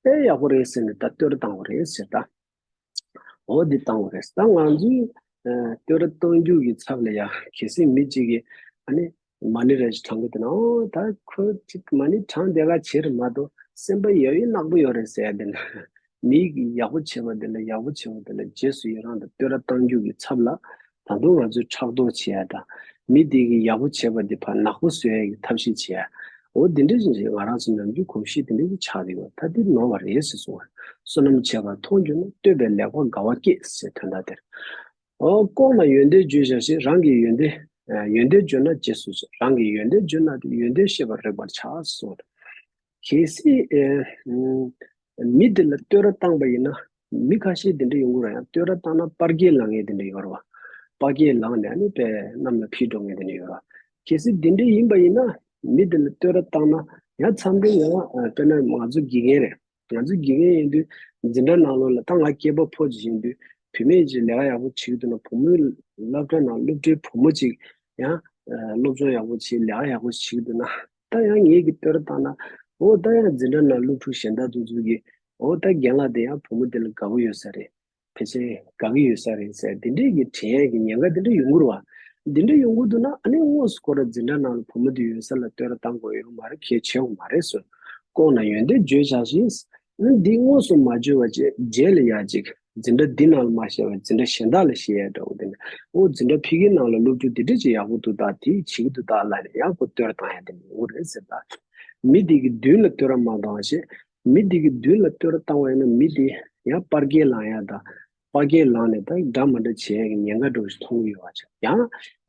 དཔེ་ཡག་པོ་རེད་ཟེར་ནས་ད་བསྟོད་ར་བཏང་བ་རེད་ཟེར། ད་འོ་འདི་བཏང་བ་རེད། ད་ང་ཚོའི་ཨ་བསྟོད་ར་གཏོང་རྒྱུ་གི་ཚབ་ལ་ཡ་གལ་སྲིད་མི་གཅིག་གིས་ཨ་ནི་མ་ཎི་རེ་ཞིག་བགྲང་གི་འདུག་ན། འོ་ད་ཁོ་ཅིག་མ་ཎི་བགྲང་བསྡད་ག་བྱེད་རེད་མ་གཏོགས་སེམས་པ་ཡ་ཡི་ནག་པོ་ཡོད་རེད་ཟེར་ཡ་དེ་འདྲ། མི་གིས་ཡག་པོ་བྱས་པ་དེ་ལ་ཡག་པོ་བྱས་པ་དེ་ལ་རྗེས་སུ་ཡི་རང་དང་བསྟོད་ར་བཏང་རྒྱུ་གི་ཚབ་ལ། ད་དུང་ང་ཚོས་ཕྲག་དོག་བྱེད་ཡ་དང་། མི་དེ་གིས་ཡག་པོ་བྱས་པ་དེ་ཕར་ནག་པོ་བཟོ་ཡ་གི་ཐབས་ཤེས་བྱེད་ཡ། འོ་དེ་འདྲ་ཞིག་ང་རང་ཚོ་ནམ་རྒྱུན་གོམས་གཤིས་དེ་འདྲ་ཞིག་ཆགས་བསྡད་ཡོད། ད་དེ་ནོར་བ་རེད་ཟེར་གསུངས་པ་རེད། བསོད་ནམས་བྱས་པ་མཐོང་གྱུར་ན། བསྟོད་པས་ལེགས་པར་དགའ་བ་སྐྱེ་ཟེར་དོན་དག་དེ་རེད། འོ་ལྐོག་ན་ཡོན་ཏན་བརྗོད་བྱ་ཞིག་རང་གི་ཡོན་ཏན་ཨ་ཡོན་ཏན་བརྗོད་ན་རྗེས་སུ་བྱེད། རང་གི་ཡོན་ཏན་བརྗོད་ན་དེ་ཡོན་ཏན་ཤེས་པར་རིག་པར་བྱ་གསུངས་པ་རེད། གལ་སྲིད་ཨེ་ཨུམ་མི་དེ་ལ་བསྟོད་ར་བཏང་པ་ཡིན་ན། མི་ཁ་ཤས་དེ་འདྲ་ཡོང་གི་རེད། ཡང་བསྟོད་ར་བཏང་ན་སྤར་གྱི་ལངས་ངེས་དེ་འདྲ་ཡོད་རེད་བ། སྤར་གྱི་ལངས་ནས་ཨ་ནི་དཔེ་གནམ་ལ་ཕྱིན་འགྲོ་ངེས་དེ་འདྲ་ཡོད་རེད། གལ་སྲིད་དེ་འདྲ་ཡིན་པ་ཡིན་ན། མི་དེ་ལ་བསྟོད་ར་བཏང་ན་ཡང་མཚམས་རེ་ཡང་ཨ་དཔེར་ན་ང་ཚོ་དགེ་རྒན་རེད། ང་ཚོ་དགེ་རྒན་ཡིན་དུས་འཛིན་གྲྭ་ནང་ལོགས་ལ་ད་ང་སྐྱེས་པ་ཕོ་ཅིག་ཡིན་དུས་བུད་མེད་ཅིག་ལས་ཀ་ཡག་པོ་བྱེད་ཀྱི་འདུག་ན། བུ་མོའི་སློབ་གྲྭ་ནང་སློབ་གྲྭའི་བུ་མོ་ཅིག་ཡང་ཨ་སློབ་སྦྱོང་ཡག་པོ་བྱེད། ལས་ཀ་ཡག་པོ་བྱེད་ཀྱི་འདུག་ན། ད་ཡང་ངེད་ཀྱིས་བསྟོད་ར་བཏང་ན། འོ་ད་ཡང་འཛིན་གྲྭ་ནང་སློབ་ཕྲུག་གཞན་དག་དེ་ཚོ་གིས་འོ་ད་རྒན་ལགས་དེ་ཡང་བུ་མོ་དེ་ལ་དགའ་པོ་ཡོད་ས་རེད། ཕལ་ཆེར་དགའ་གི་ཡོད་ས་རེད་ཟེར་འདི་འདྲས་ཀྱི་དྲན་ཡས་ཀྱི་ཉེན་ཁ་འདི་འདྲ་ཡོང་གི་རེད་བ། འདི་འདྲ་ཡོང་གི་འདུག་ན་ཨ་ནི་དངོས་སུ་ཁོ་ར་འཛིན་གྲྭ་ནང་ལ་བུ་མོ་དེ་ཡོད་ས་ལ་བསྟོད་ར་བཏང་དགོས་ཡོད་མ་རེད། གལ་ཆེ་བ་མ་རེད་ཟེར། ལྐོག་ན་ཡོན་ཏན་བརྗོད་བྱ་ཞིང་། ཨ་ནི་འདི་དངོས་སུ་མ་བརྗོད་པ་བྱས་རྗེས་ལ་ཡ་ཅིག་འཛིན་གྲྭ་འདི་ནང་ལ་མ་བཤད་པར་འཛིན་གྲྭ་གཞན་དག་ལ་བཤད་ཡ་འདྲ་བོ་དེ་འདྲ། ཨོ་འཛིན་གྲྭ་ཕ་གི་ནང་ལ་སློབ་ཕྲུག་འདི་འདྲ་ཅིག་ཡག་པོ་འདུག་ད་དེ་བྱེད་ཀྱི་འདུག་ད་ལབ་ནས་ཡང་ཁོ་བསྟོད་ར་བཏང་ཡ་དེ་འདྲ་ཡོང་གི་རེད་ཟེར་ད། མི་དེ་གི་མདུན་ལ་བསྟོད་ར་མ་བཏང་བ་བྱས། མི་དེ་གི་མདུན་ལ་བསྟོད་ར་བཏང་བ་ཡིན་ན་མི་དེ་ཡང་པར་རྒྱག་ལངས་ཡ་དང་། པར་རྒྱག་ལངས་ནས་ད་འདྲ་མ་འདྲ་བྱེད་ཡ་གི་ཉེན་ཁ་འདྲ་བོ་ཞིག་མཐོང་གི་ཡོད་པ་ཆགས། ཡང་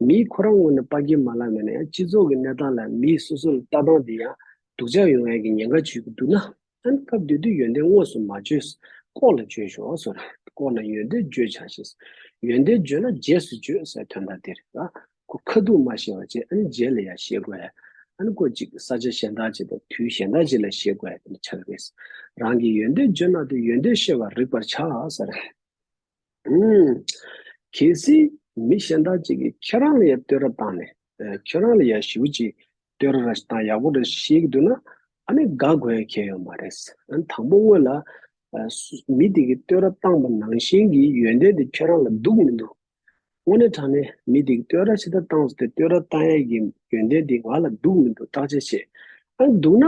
མིས་ཁོ་རང་ངོས་ནས་པར་རྒྱག་མ་ལངས་པ་ཡིན་ན་ཡང་སྤྱི་ཚོགས་ཀྱི་གནས་སྟངས་ལ་མིས་སོ་སོ་ལ་ལྟ་སྟངས་དེ་ཡང་སྡུག་ཅག་ཡོང་ཡ་གི་ཉེན་ཁ་བྱེད་ཀྱི་འདུག་ན། ཨ་ནི་སྐབས་དེ་དུས་ཡོན་ཏན་དངོས་སུ་མ་བརྗོད། ལྐོག་ལ་བརྗོད་ཤོག་ཟེར། ལྐོག་ན་ཡོན་ཏན་བརྗོད་བྱ་ཞེས། ཡོན་ཏན་བརྗོད་ན་རྗེས་སུ་བརྗོད་ཟེར་དོན་དག་དེ་རེད་ལ། ཁོ་ཁ་ཐུག་མ་བཤད་པ་བྱས་ཨ་ནི་རྗེས་ལ་ཡང་བཤད་དགོས། ཨ་ནི་ཁོ་ཅིག་ས་ཆ་གཞན་དག་ཅིག་དང་དུས་གཞན་དག་ཅིག་ལ་བཤད་དགོས་དེ་འདྲ་ཆགས་ཀྱི་རེད། རང་གི་ཡོན་ཏན་བརྗོད་ན་དེ་ཡོན་ཏན་ཤེས་པར་རིག་པར་བྱ་ཟེར། ཨུམ། གལ་སྲིད་མི་གཞན་དག་ཅིག་གིས་ཁྱེད་རང་ལ་ཡང་བསྟོད་ར་བཏང་ནས། ཨ་ཁྱོད་རང་ལ་ཡང་ཞེ་པོ་ཅིག་བསྟོད་ར་ར་ཞིག་བཏང་ཡག་པོ་ར་ཞིག་བཤད་ཀྱི་འདུག་ན། ཨ་ནི་དགའ་དགོས་ཡ་གང་ཡང་ཡོད་མ་རེད། ཨ་ནི་དང་པོ་སྔོན་ལ། ཨ་སུ་མི་དེ་གིས་བསྟོད་ར་བཏང་པ་ནང་བཞིན་གྱི་ཡོན་ཏན་དེ་ཁྱོད་རང་ལ་འདུག་མི་འདུག་དངོས་གནས་དྲང་གནས་མི་དེ་གིས་བསྟོད་ར་ཞིག་ད་བཏང་སོང་སྟེ་བསྟོད་ར་བཏང་ཡ་གི་ཡོན་ཏན་དེ་ང་ལ་འདུག་མི་འདུག་བརྟག་དཔྱད་བྱེད། ཨ་ནི་འདུག་ན།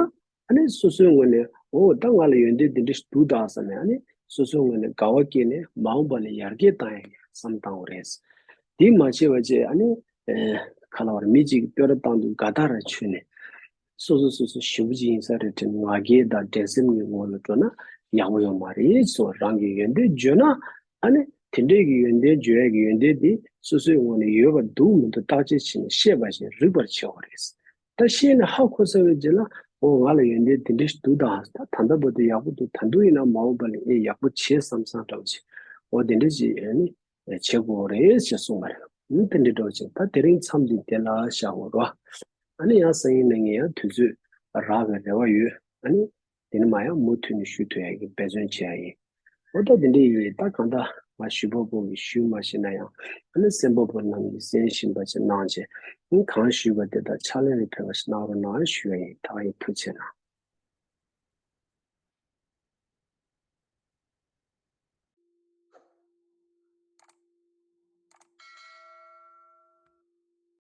ཨ་ནི་སོ་སོའི་ངོས་ནས་འོ་ད་ང་ལ་ཡོན་ཏན་འདི་འདྲ་ཞིག་འདུག་ད་བསམ་ནས་ཨ་ནི་སོ་སོའི་ངོས་ནས་དགའ་བ་སྐྱེས་ནས་མ་འོངས་པ་ལ་ཡར་རྒྱས་བཏང་ཡ་གི་བསམ་བཏང་བ་རེད། དེ་མ་བྱས་པ་བྱས་ཨ་ནི་ཨེ་ག་ལབ་རེད། མི་གཅིག་གིས་བསྟོད་ར་བཏང་དུས་དགའ་ཐག་ར་ཆོད་ནས་སོ་སོ་སོ་སོ་ཞེ་པོ་ཅིག་ཡིན་ས་རེད་དྲན་ང་རྒྱལ་དང་འགྲན་སེམས་ཀྱི་ངོ་ལ་འགྲོ་ན་ཡག་པོ་ཡོད་མ་རེད་སོ། རང་གི་ཡོན་ཏན་བརྗོད་ན་ཨ་ནི་དེ་འདྲས་ཀྱི་ཡོན་ཏན་བརྗོད་ཡ་གི་ཡོན་ཏན་དེ་སོ་སོའི་ངོས་ནས་ཡོད་པ་འདུག་མི་འདུག་བརྟག་དཔྱད་བྱས་ནས་ཤེས་པ་བཞིན་རིག་པར་བྱེད་པ་རེད། ད་ཤེས་ནས་ཧ་གོ་ཚར་བའི་རྗེས་ལ་འོ་ང་ལ་ཡོན་ཏན་འདི་འདྲ་ཞིག་འདུག་ད། ད་ད་ལྟ་བར་དུ་ཡག་པོ་འདུག་ད་དུང་ཡིན་ན་མ་འོངས་པ་ལ་ཨེ་ཡག་པོ་བྱེད་བསམ་བསམ་འདྲ་བོ་ཅིག་འོ་དེ་འདྲ་ཅིག་ཨ་ནི་བྱེད་དགོས་རེད་ཅེས་གསུངས་པ་རེད། ཨ་ནི་དེ་འདྲ་འདྲ་བོ་ཅིག་ད་དེ་རིང་མཚམས་འདི་དེ་ལ་བཞག་དགོས་རེད། ཨ་ནི་ཡང་སང་ཉིན་གནངས་ཉིན་ཡང་དུས་ཚོད་རག་པའི་རེ་བ་ཡོད། ཨ་ནི་དེ་ནས་མ་ཡང་མུ་མཐུད་ནས་ཞུ་ཐུབ་ཡ་གི་འབད་བརྩོན་བྱེད་ཡ་ཡིན། འོ་ད་དེ་འདྲ་ཡིན། ད་གང་ལྟར་ང་ཞུ་བ་པོ་གིས་ཞུས་མ་ཤེས་ན་ཡང་ཨ་ནི་གསན་པ་པོ་རྣམས་ཀྱིས་གསན་བཞིན་པ་ཅིག་གནང་བྱས་ཨ་ནི་གང་ཞུས་པ་དེ་དག་ཕྱག་ལེན་ལ་ཕེབས་པ་ཞིག་གནང་རོགས་གནང་ཞུ་ཡ་ཡིན། ད་ག་ཡིན། ཐུགས་རྗེ་གནང་།